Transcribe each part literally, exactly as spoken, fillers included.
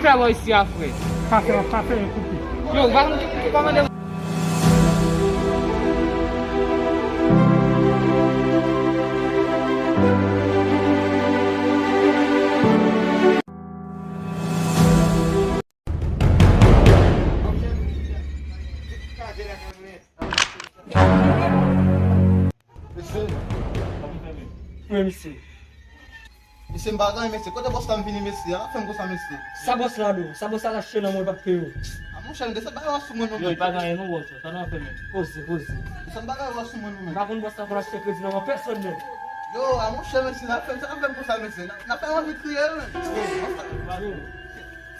Sa bò isi a, frè. Sa fè, sa fè yon koupe. Yo, ou pa konn ki, ki kòmande. Mesye. Wi, mesye. Mesye, m pa ganyen, mesye. Kote bòs la m vini, mesye? Ala fè m konsa, mesye. Sa bòs la do? Sa bòs la lache nan mwen, l p ap peye w. A, monchè, desann bagay yo sou mwen, non, men. Yo, li pa ganyen, non, bòs la. Sa nou ap fè, men? Poze, poze. Desann bagay yo sou mwen, non, men. M pa konn bòs la konn achte kredi nan men pèsonn, men. Yo, a, monchè, mesye, sa fè, sa fè m konsa, mesye. N ap fè m anvi kriye, men. Yo,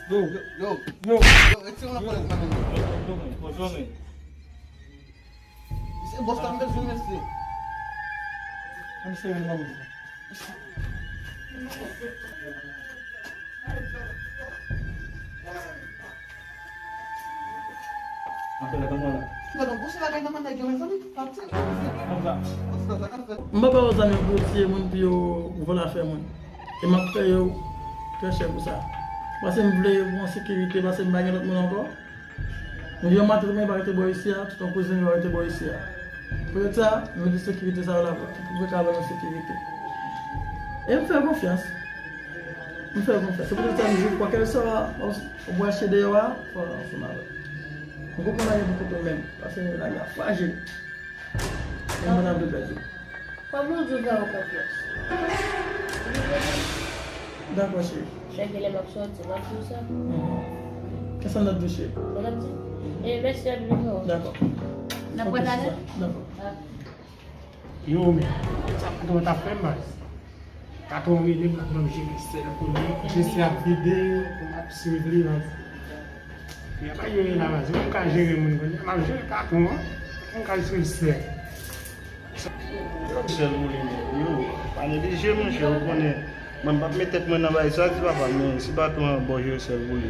yo, yo, yo, yo, yo, retire nan kòlèt mwen, non, men. Yo, yo, yo, yo, yo, yo. Se bòs la m bezwen, mesye. Ann sere nan men. Anpil la, anpil la. Gade, bòs la kay nan men nèg yo, mezanmi. Pati, mesye. Bòs la, sa k ap fèt? M pa pale zanmi pou yo tiye moun, pou yo vòlò afè moun. E m ap peye yo trè chè pou sa. Paske m vle yon sekirite, paske m pa gen lòt moun ankò. Yon matant mwen pa rete bò isi a, tout yon kouzin mwen pa rete bò isi a. Poutèt sa, m mete sekirite sa yo la, pou yo ka ban nou sekirite. E m fè konfyans. M fè konfyans. Se poutèt sa, m di, kwakèlswa w ap, w ap achte deyò a, fò w ansanm avè m. M konprann lage pou kote w menm, paske lage a frajil. E m pa t ap vle pèdi w. Kòman w di w fè yon konfyans? Dakò, cheri. Chak lè m ap sòti, m ap di w sa. Mhm. Kisa n ap di, cheri? Sa n ap di? E, mèsi anpil, frè. Dakò. N ap wè talè? Dakò. Yo, men, sa patwon t ap fè m, baz. Patwon rele m, l ap ban m jere sèl pou li. Jere sèl ap vide, m ap swiv li, baz. Yo pa jere la, baz. Mwen m ka jere moun kounye a. M ap jere patwon an. Mwen m ka jere sèl. Yo, sèl pou li, men. Yo, pa neglije, monchè, ou konnen. Mwen m p ap met tèt mwen nan bagay sa, di papa, men si patwon an ba w jere sèl pou li,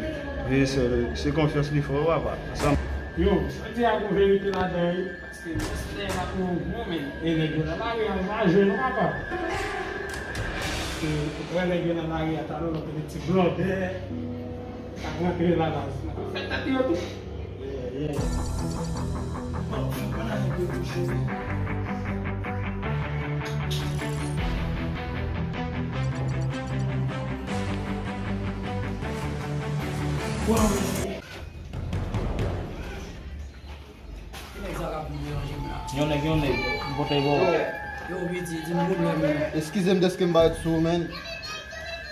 jere sèl, se konfyans li fè w, papa. Sa m- Yo, sa di a gon verite ladan, wi. Paske lè patwon an gwo, men, e nèg yo nan lari a, yo pa jwe non, papa. Paske ou wè nèg yo nan lari a, talè w ap mete ti blòdè, k ap rantre la, baz. Fè tèt yo tou. Yeah, yeah. Bon, bon, la, nèg yo touche, wi. Waw, mesye. Yon nèg, yon nèg, m pote l ba w. Yo, Bidi, di m pwoblèm ou. Eskize m dèske m parèt sou ou, men.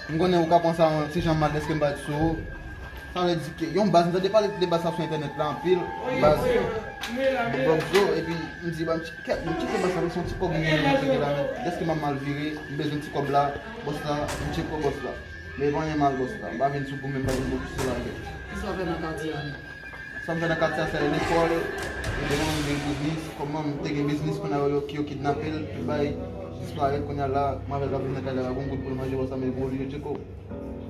M konnen ou ka panse a yon ti jan mal dèske m parèt sou ou. Sa vle di ke yon baz, m tande pale de baz sa sou entènèt la anpil. Baz Bob Zo, epi m di, ba m ti kèt, m kite baz sa, se yon ti kòb m gen nan men la, men dèske m ap mal vire, m bezwen ti kòb la, bòs la, m tcheke bòs la. Men pa anyen mal, bòs la. M pa vin sou pou mwen, m pa vin pou sou la, men. Kisa w fè nan katye a menm? Sa m fè nan katye a, se lekòl, e devan m gen biznis. Kòman m te gen biznis, kounye a yo, yo kidnape l, tout bagay disparèt, kounye a la, m avè l ap viv nan kay la, pa gon goud pou l manje, bòs la, men pou li, yo tcheke w.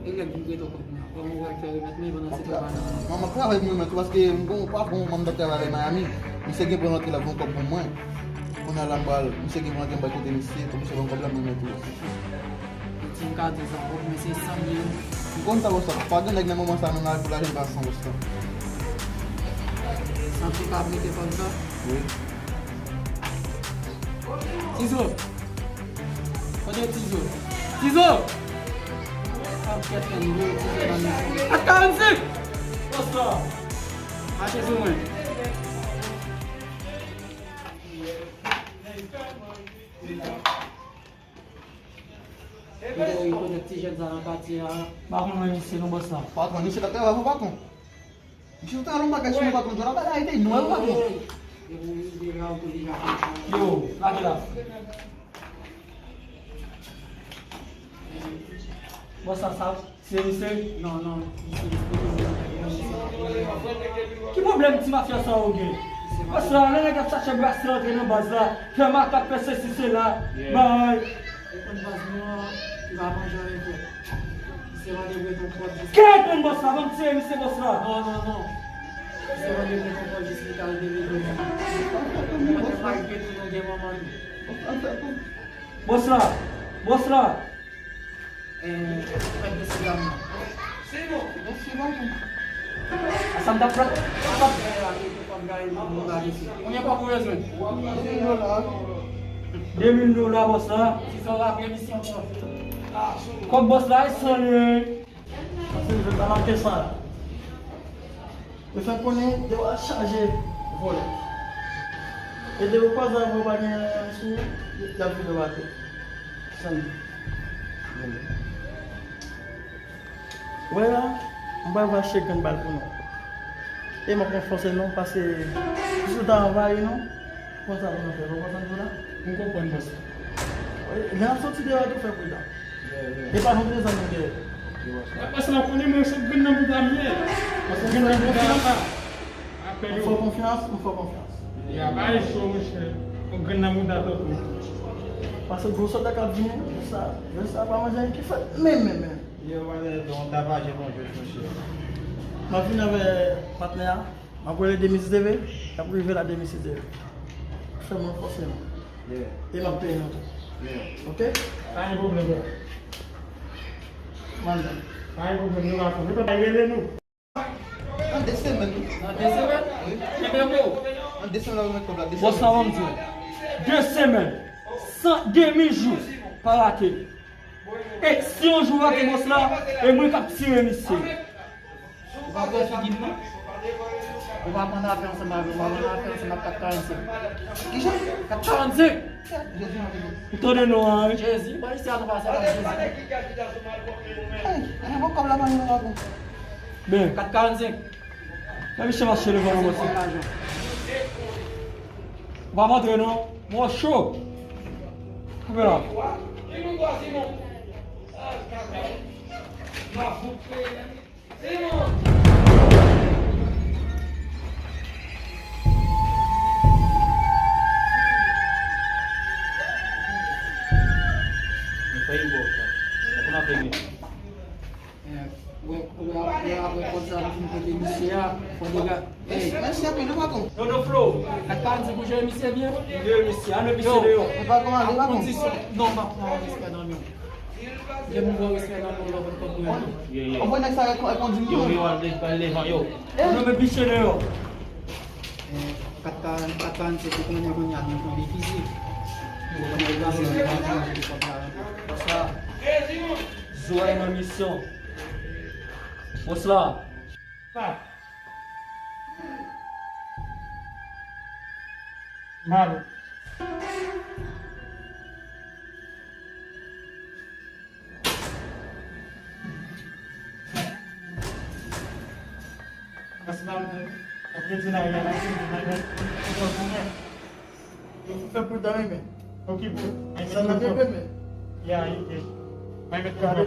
E lè m vin prete w kòb mwen an, kòman w pral fè remèt mwen pandan se tan pa nan men m? M ap travay pou mwen menm tou, paske m gon patwon, m ap travay avè Miami. Misye gen pou rantre la, gon kòb pou mwen. Kounye a la, m pral, misye gen pou rantre, m pral kote misye, pou misye ban m kòb la, mwen remèt ou. Yo di m ka di sa, kòb mwen se san mil. M konn sa, bòs la. Pa gen nèg nan moman sa, menm lari pou lajan pa san, bòs la. San mil pa prete kòb sa? Wi. Tizo! Kote Tizo? Tizo! Ak kèt fè nou voye Tizo nan mezon. Ak karannsenk! Bòs la! Mache sou mwen. Ou te rekonèt ti jèn sa nan katye a? M pa konn anyen misye non, bòs la. Patwon, misye t ap travay pou patwon. Misye t ap travay yon bagay sou mwen, patwon. Jodi a bagay te nwè, patwon. Yo, lage la. Bòs la, sa, se, se. Non, non, misye esplike mwen bagay yo, misye pa konn. Ki pwoblèm ti mafya sa yo gen? Bòs la, lè nèg ap chache bras li antre nan baz la, fè makak, fè sesi, sela, bay. Ou konn baz nou an, li pa manje anyen frè. Se mande pou yon pòt jis. Kèt, men bòs la, ban m tire misye, bòs la. Non, non, non. Se mande pou yon pòt jis li ka leve dlo. Mwen te malgre tou nou gen manman nou. Bòs la, bòs la. Eh, fè de sila mwen. Mèsi, patwon. A sa m t ap pran. Konbyen kòb ou bezwen? De mil dola. De mil dola, bòs la. Kòb bòs la, e san li ye. Paske m jwenn pa manke san la. Yo fè konnen dewa chaje vòlè. E depi w kwaze avè w pa gen anyen sou ou, y ap vide w atè. San li. Wè la, m pral va achte grenn bal pou nou. E m ap ranfòse nou, paske si w ta anvayi nou, konsa pou nou fè. Ou konprann sa m di w la? M konprann, bòs. Lè n ap soti deyò tou, fè pridan. E pa nou prezan nou deyò. Bòs la konnen mwen se grenn nan bouda m ye. Paske grenn nan bouda m la. M fè w konfyans, m fè w konfyans. Ya, bay cho, monchè. Yon grenn nan bouda tankou. Paske gwo sòlda k ap vini, sa, sa pa manje ki fèt menm, menm, menm. Yo, wale, yon tapaje bon jwèt, monchè. M ap vin avè patnè a. M ap rele demen sis deve. Y ap rive la demen sis deve. Fè mwen fòse non. E m ap peye nou tou. Ok? Pa gen pwoblèm, bro. Mande. Pa gen pwoblèm, nou va fè. Nou pa rele nou. Nan de semèn, wi. Nan de semèn? Wi. Kenbe gwo. Nan de semèn, ap remèt kòb la. De semèn. Bòs la, ban m di w. De semèn. San, demi jou. Pa rate. E si yon jou rate bòs la, e mwen k ap tire misye. Ou pa pran figi m non. Ou pa pran afè ansanm avè m, ou pa pran afè ansanm ak kat karannsenk. Kijan? Kat karannsenk. Jezi mande. Ou tande non an, wi. Jezi, ba isi a nou pase la Jezi. Hey, e bon kòb la pa yon lakou. Ben. Kat karannsenk. Mwen misye mache devan nou, monchè. Ou pa montre non. Mwen cho. Koupe la. Mwen fè yon bò sa. Sa pou n ap regle. Wè, wè, wè, apre kòb sa nou fin pote misye a, fò degaje. Mèsi, mèsi anpil, wi, patwon. Dodo Flo. Kat karannsenk pou jere misye byen. Jere misye, ale misye deyò. Yo, e pa kòman, e pa kòman. Non, m ap pran respè nan men w. Lè m wè respè nan men w, lè w konn kòb mwen. Ou konn nèg sa e kondi m tou. Yo, yo, al devan, yo. Nou met misye deyò. Kat karannsenk, kounye a, kounye a, nou konn difisil. Yo, kounye a, kounye a, kounye a, Zo a nan misyon. Bòs la. Mal. Bòs la, ap rete la, y a la, y a la. Yo fè pridan wi men. Ok, bro. Sa n ap regle men. Ya, ok. Mwen met gade.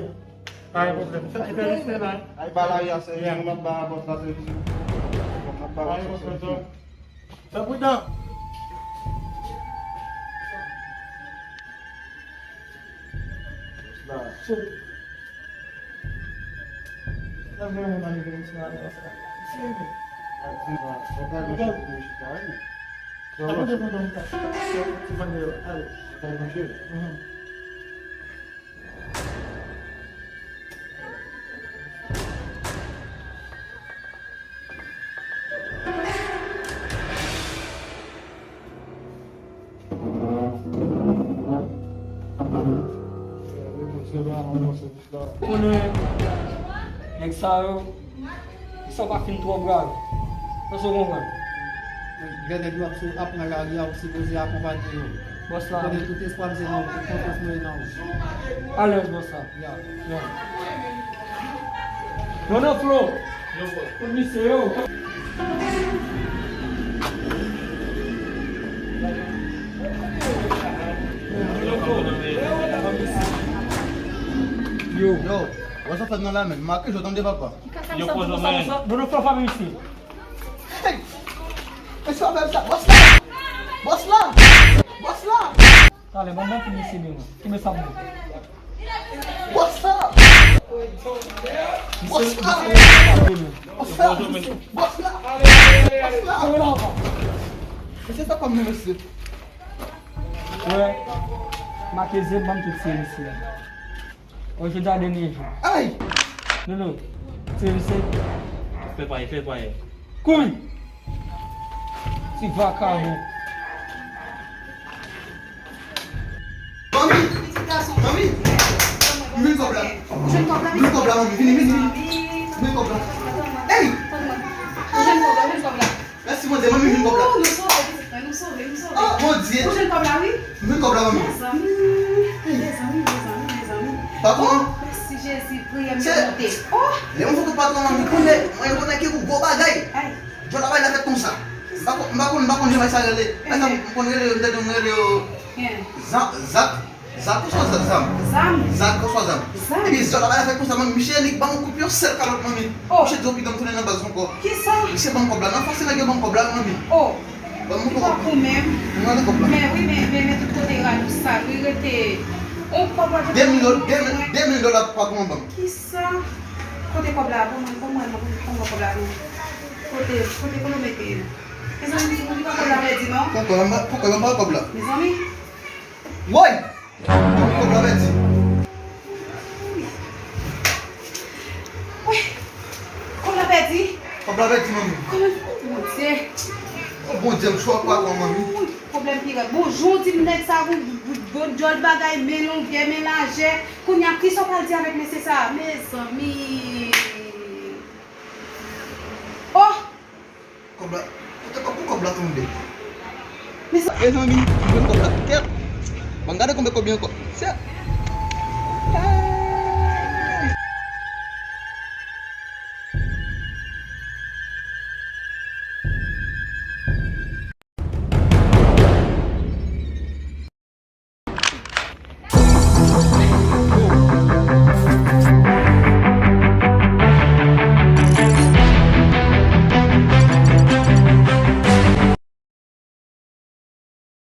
Pa gen pwoblèm. Fè pridan wi men. Ay ba la ya sèvis, nou n ap ba bòs la sèvis. Nou n ap ba bòs la sèvis. Fè pridan. Bòs la. Konnen nèg sa yo, sa pa fin twò grav. Èske w konprann? Lè nèg yo ap sou, ap nan lari a, ou sipoze akonpanye yo. Bòs la. Konnen tout espwa m se nan ou, tout konfyans mwen nan ou. Alèz, bòs la. Ya. Ya. Dodo Flo. Yo, bòs. Tout misye yo. Yo. Yo, wè sa fè nan la men. Make jò tande papa. Yo, pozo men. Dodo Flo, fami isi. Hey! Mesye, fè sa. Bòs la! Bòs la! Bòs la! Talè, ban m fini isi men. Kenbe sa pou mwen. Bòs la! Bòs la! Bòs la! Bòs la! Bòs la! Mesye, sa pa mwen, mesye. Wè, make zye, ban m tout se mesye. Oje ta dènye jou. Ay! Dodo, Se, se. Fè pay, fè pay. Kouri! Ti vakabon. Manmi! Manmi! M jwenn kòb la. Ou jwenn kòb la? M jwenn kòb la, manmi. Vini, vini, vini. M jwenn kòb la. Ey! Ou jwenn kòb la, ou jwenn kòb la. Mèsi Bondye, manmi, m jwenn kòb la. Oh, nou sove, pitit mwen, nou sove, nou sove. Oh, Bondye! Ou jwenn kòb la, wi. M jwenn kòb la, manmi. Mezanmi, mezanmi, mezanmi, mezanmi. Patwon. Oh, mèsi Jezi, priyè m yo monte. Oh! Lè m foto patwon, manmi, konnen, mwen konnen ki pou gwo bagay. Ay. Djòl la bay la fèt konsa. M pa konn, m pa konn, m pa konn jan bay sa rele. Bay sa, m konn rele yo, m tande yo rele yo. Zak, Zak, Zak oswa Zam? Zam. Zak oswa Zam? Zam. Epi djòl la bay la fèt konsa, manmi. Misye li ban yon kout pye, yon sèl kalòt, manmi. Oh. Misye di w pito m tounen nan baz ankò. Kisa? Misye ban m kòb la. Nan fase nèg yo ban m kòb la, manmi. Oh. Ban m kòb la. Ou menm. Mwen rele kòb la. Men wi, men, men, men tout kote rad ou sal. Wi, rete. On kòb la. De mil dola, de mil, de mil dola patwon an ban m. Kisa? Kote kòb la? Ban mwen, ban mwen, ban mwen, ban mwen kòb la non. Kote, kote, kote w mete l? Mezanmi, m di pou li pa kòb la pèdi non. Poko la, poko la, pa kòb la. Mezanmi. Woy! Kòb la pèdi. Woy! Kòb la pèdi. Kòb la pèdi, manmi. Kòman? Oh, Bondye. Oh, Bondye, m chwa pa kon, manmi. Woy, pwoblèm pi rèd. Bon, jan w di m nèg sa, bon, bon, bon, djòl bagay, men longè, men lajè. Kounye a, kisa w pral di avèk mesye sa a? Mezanmi. Oh! Kòb la, kote kòb, pou kòb la tonbe? Mezanmi, m jwenn kòb la. Kèt! Ban m gade konbyen kòb li ankò. Kèt!